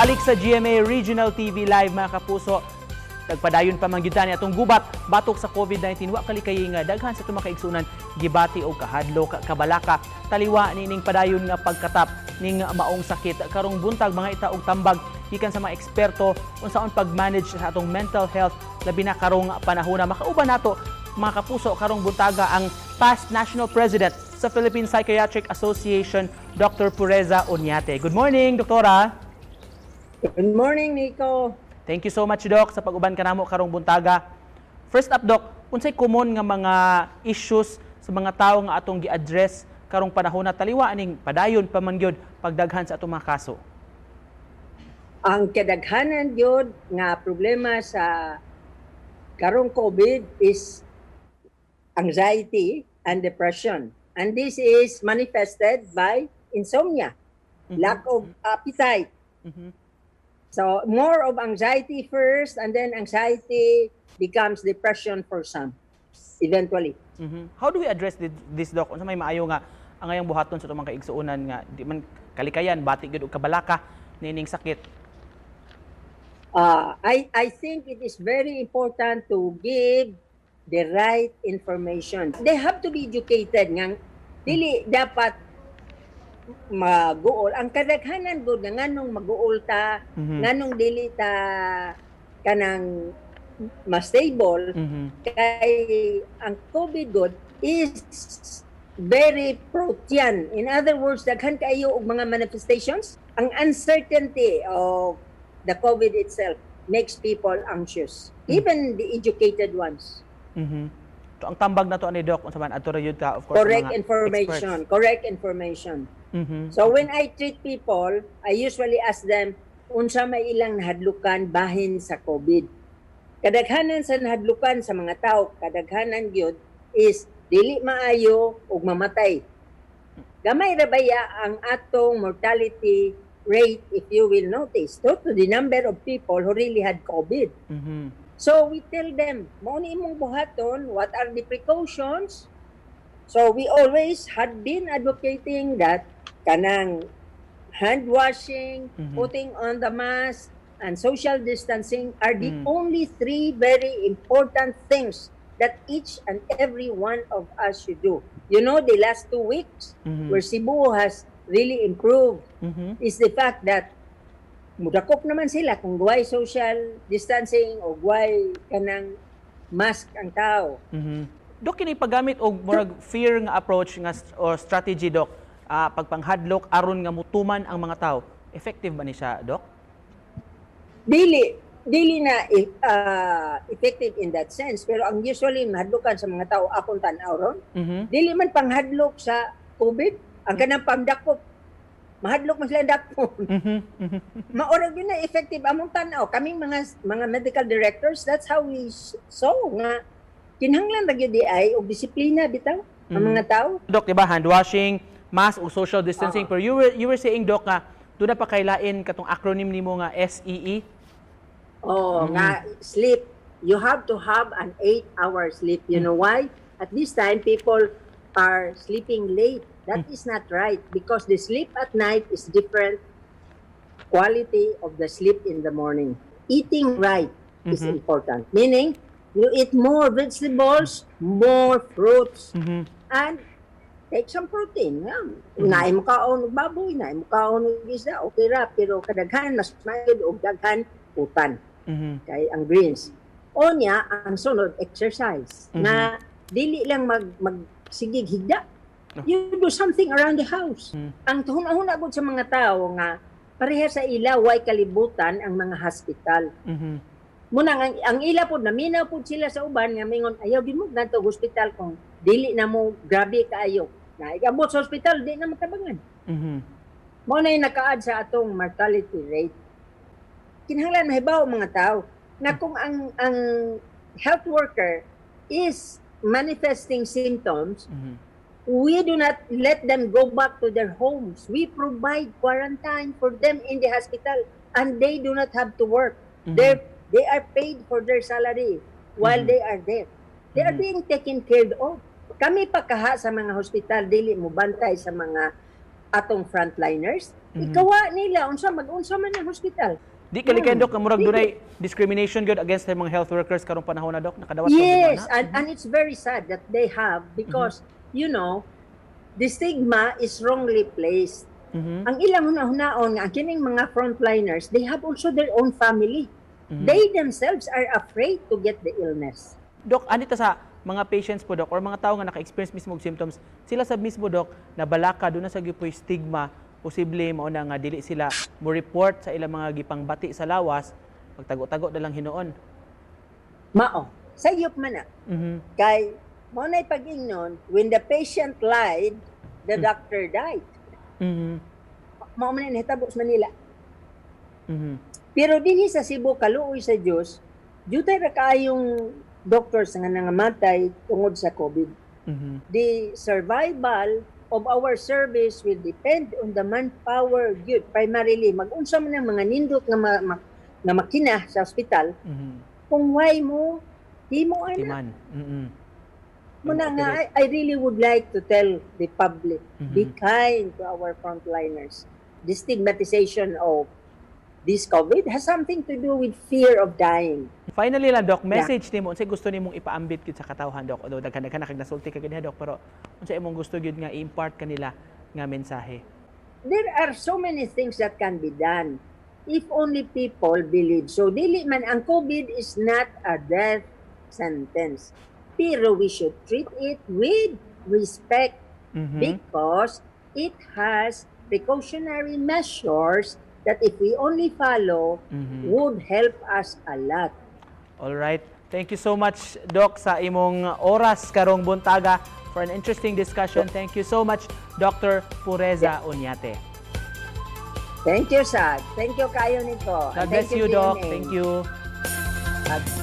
Balik sa GMA Regional TV Live, mga kapuso. Nagpadayon pa man gyud ni atong gubat batok sa COVID-19. Wa kalikay nga daghan sa atong mga kaigsunan gibati og kahadlok, kabalaka taliwa nining padayon nga pagkatap ning maong sakit. Karong buntag, mga ita og tambag gikan sa mga eksperto unsaon pag-manage sa atong mental health, labi na karong panahona. Makauban nato, mga kapuso, karong buntaga ang past national president sa Philippine Psychiatric Association, Dr. Pureza Oñate. Good morning, doktora. Good morning, Nico. Thank you so much, Doc, sa pag-uban kanamo karong buntaga. First up, Doc, unsay common nga mga issues sa mga tawo nga atong gi-address karong panahon na taliwa aning padayon pa man gyud pagdaghan sa atong mga kaso? Ang kadaghanan gyud nga problema sa karong COVID is anxiety and depression. And this is manifested by insomnia, lack of appetite. So more of anxiety first and then anxiety becomes depression for some eventually. How do we address this, Doc? Unsa may maayo nga ang ngayong buhaton sa atong mga kaigsuonan nga di man kalikayan bati gyud og kabalaka nining sakit? I think it is very important to give the right information. They have to be educated nga dili dapat maguol. Ang kadaghanan gud nga nganong maguol ta, nganong dili ta kanang mas stable kay ang COVID gud is very protean. In other words, daghan kaayo og mga manifestations. Ang uncertainty of the COVID itself makes people anxious, even the educated ones. So ang tambag nato ani, Doc, unsa man adto ra gyud ka, of course, Correct mga information, experts. Correct information. So when I treat people, I usually ask them unsa may ilang nahadlukan bahin sa COVID. Kadaghanan sa nahadlukan sa mga tao, kadaghanan gyud is dili maayo ug mamatay. Gamay ra baya ang atong mortality rate, if you will notice, to the number of people who really had COVID. So we tell them, mao ni imong buhaton, what are the precautions? So we always had been advocating that kanang hand washing, putting on the mask, and social distancing are the only three very important things that each and every one of us should do. The last 2 weeks where Cebu has really improved is the fact that mudakop naman sila kung way social distancing o way kanang mask ang tao. Dok, kini paggamit og murag fear nga approach nga or strategy, Doc, pagpanghadlok aron nga mutuman ang mga tao. Effective ba ni siya, Doc? Dili dili na effective in that sense, pero ang usually mahadlokan sa mga tao akong tan-aw ron, dili man panghadlok sa COVID, ang kanang pangdakop, mahadlok man sila dakpon. Mao ra gyud na effective among tan-aw, kaming mga medical directors. That's how we saw nga kinahanglan ra gyud diay og disiplina bitaw ang mga tao. Doc, di ba, hand washing, mask ug social distancing. Pero you were saying, Doc, nga doon na pa kailain katong acronym nimo nga SEE. Oh, nga sleep. You have to have an 8-hour sleep. You know why? At this time, people are sleeping late. That is not right because the sleep at night is different quality of the sleep in the morning. Eating right is important. Meaning, you eat more vegetables, more fruits, and take some protein. Yeah. Naay mo kaon og baboy, naay mo kaon og isda, okay ra, pero kadaghan mas maayo og daghan utan kay ang greens. Onya, ang sunod, exercise. Nga dili lang mag sigig higda. You do something around the house. Ang tuhuna-huna gud sa mga tao nga pareha sa ila way kalibutan ang mga hospital. Muna ang ila pod, naminaw pod sila sa uban nga mingon, "Ayaw gyud mo ngadto hospital kung dili na mo grabe kaayo." Na ikabot sa hospital, di na matabangan. Mao na yung naka-add sa atong mortality rate. Kinahanglan mahibaw ang mga tao na kung ang health worker is manifesting symptoms, we do not let them go back to their homes. We provide quarantine for them in the hospital and they do not have to work. They are paid for their salary while they are there. They are being taken care of. Kami pa kaha sa mga hospital dili mo bantay sa mga Atong frontliners, ikawa nila unsa mag-unsa man ang hospital. Di kalikayan, Dok, nga murag Dili. Dunay discrimination gyud against sa mga health workers karong panahon na, Dok. Nakadawat ka Yes, ba na? and it's very sad that they have because the stigma is wrongly placed. Ang ilang huna-hunaon nga ang kining mga frontliners, they have also their own family. They themselves are afraid to get the illness. Dok, anita sa mga patients po, Dok, or mga tao nga naka-experience mismo og symptoms, sila sa mismo, Dok, nabalaka duna sa gyupoy stigma, posible mao na nga dili sila mo report sa ilang mga gipangbati sa lawas, pagtago-tago na lang hinuon. Mao, sayop man na. Kay mao nay pag-ingnon, when the patient lied, the doctor died. Mao man ni nahitabo sa Manila. Pero dinhi sa Cebu, kaluoy sa Dios, jutay ra kaayong doctors nga nangamatay tungod sa COVID. The survival of our service will depend on the manpower gyud primarily. Mag-unsa man ang mga nindot nga makina sa ospital kung why mo himo ana. Timan. Mao na nga I really would like to tell the public, be kind to our frontliners. The stigmatization of this COVID has something to do with fear of dying. Finally lang, Doc, message nimo unsay gusto nimong ipaambit gyud sa katawhan, Doc? Although daghan-daghan na kag nasulti ka ganina, Doc, pero unsay imong gusto gyud nga i-impart kanila nga mensahe? There are so many things that can be done if only people believe. So dili man ang COVID is not a death sentence. Pero we should treat it with respect because it has precautionary measures that if we only follow would help us a lot. All right. Thank you so much, Doc, sa imong oras karong buntaga for an interesting discussion. Thank you so much, Dr. Pureza Oñate. Thank you, Sad. Thank you kayo nito. God bless Thank you, Doc. GMA. Thank you. God.